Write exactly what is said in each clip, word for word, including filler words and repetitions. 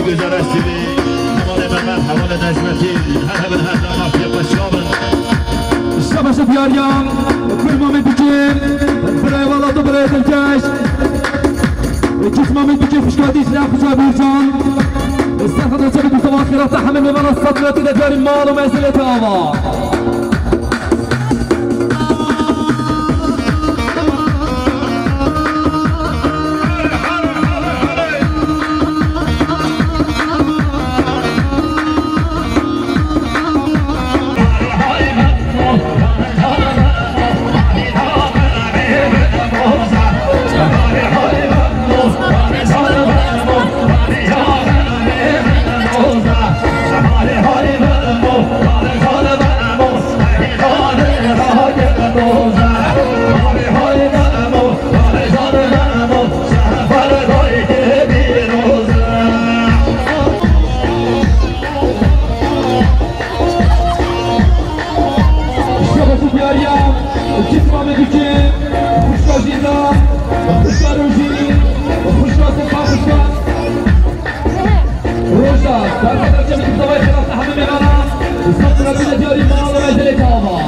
Wezarê Sivî, hevalê Mehmet, hevalê Necmetîn, her hebin her dema pê xweşiya bin. Şebaşa diyariyan, kurma me dike, birayê wela tu birayê dilkeş. Cisma me dike, xuşka Dîcle, xuşka Bîrcan. Serhada çebi tu sabah xêrata hemê mêvana sed milletî de carî mal û mezilê te ava. Şebaşa diyariya, cisma me dike, xuşka Jîna, xuşka Rojî, xuşka Sefa, xuşka Roja, serhada çebi tu sabah xêrata hemê mêvana, sed milletî de carî mal û mezilê te ava.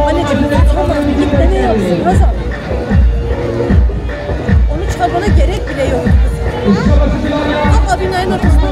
Hani çıkmaz ama git de ne yapsın Hazal? Onu çıkarmana gerek bile yok. Bak abinin ayağının ortasına.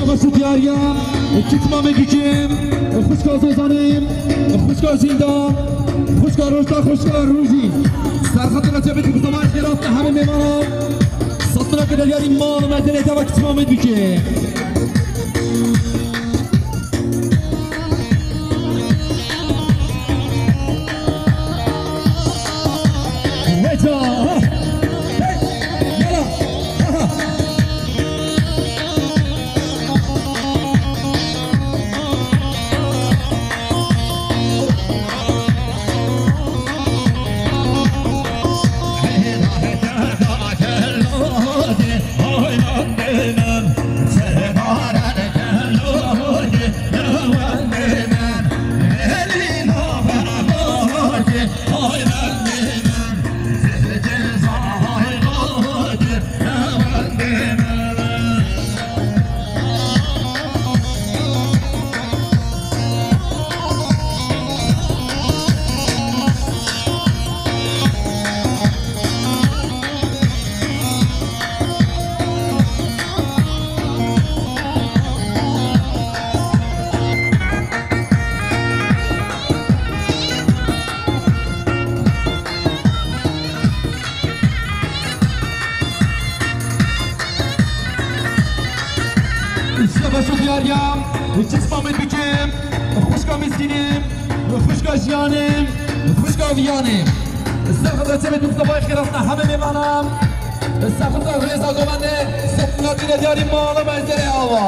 Baş û diyariya, e, Kitma Mekîkê, e, xwişka Zozanê, e, xwişka Jînda, xwişka Roşta, xwişka Rojî. Serxetê Recebê Mustafa Xêrat, hemî mêvanan. Satira ke diyarî mal û mezêrê teva Kitma Mekîkê. Heyecan. Hey, yala. Şebaşo diyariya, çisma me dikim, xwişka Mîskînê, xwişka Jiyanê, xwişka Viyanê. Ser xwe Recebê Mustafa Xêrat, hemî mêvanan. Ser xwe rêza govende, ser xwe diyarî mala mezêrê ava.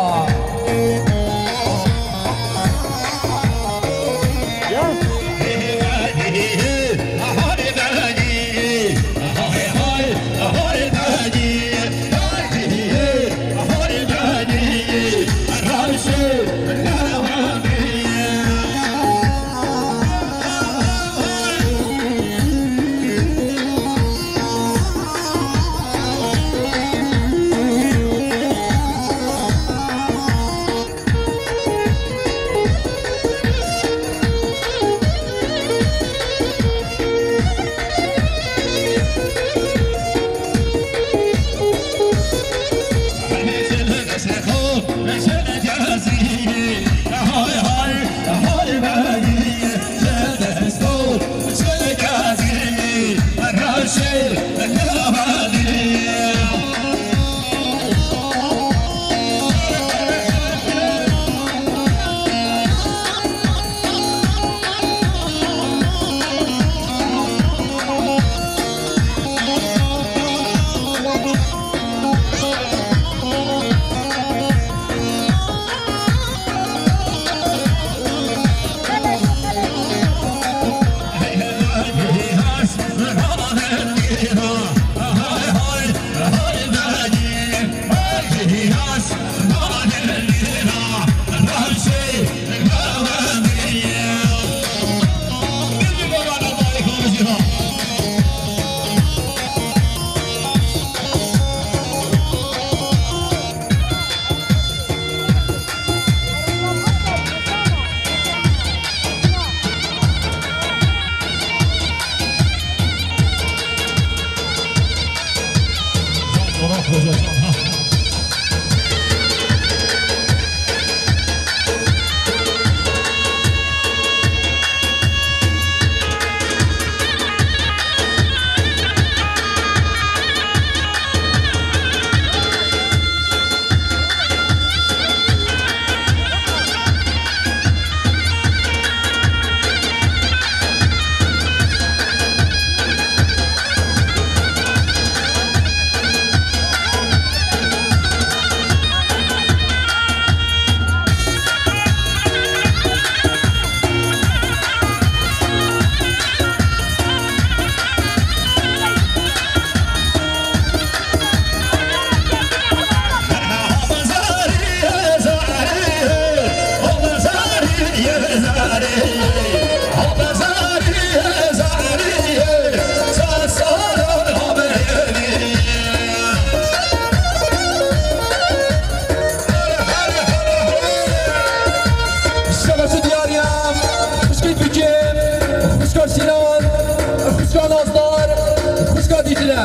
Şebaşo diyariya, xwişkê Tirkiyê, xwişka Şîran, xwişka Nazdar, xwişka Dîcle.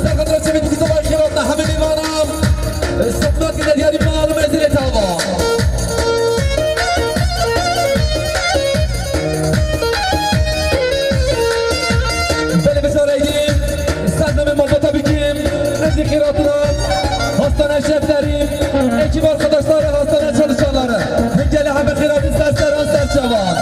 Ser xwe Recebê Mustafa Xêrat, hemî mêvanan. Setmat ke diyarî mala mezêrê tava. Arkadaşlar ve hastane çalışanları, hingele hebe xêra bî ser seran ser çavan.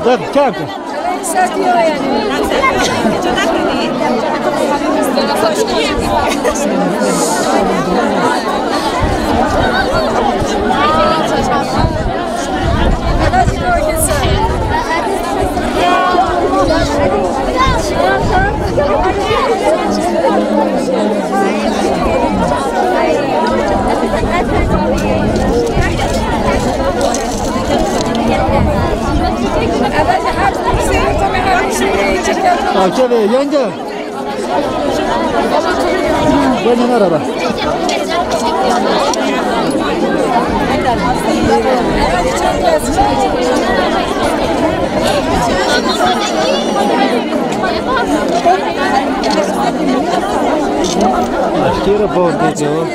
Tabii, tabii. Ayşe Bey, yenge. Buyurun araba. Aşkere bor geliyor.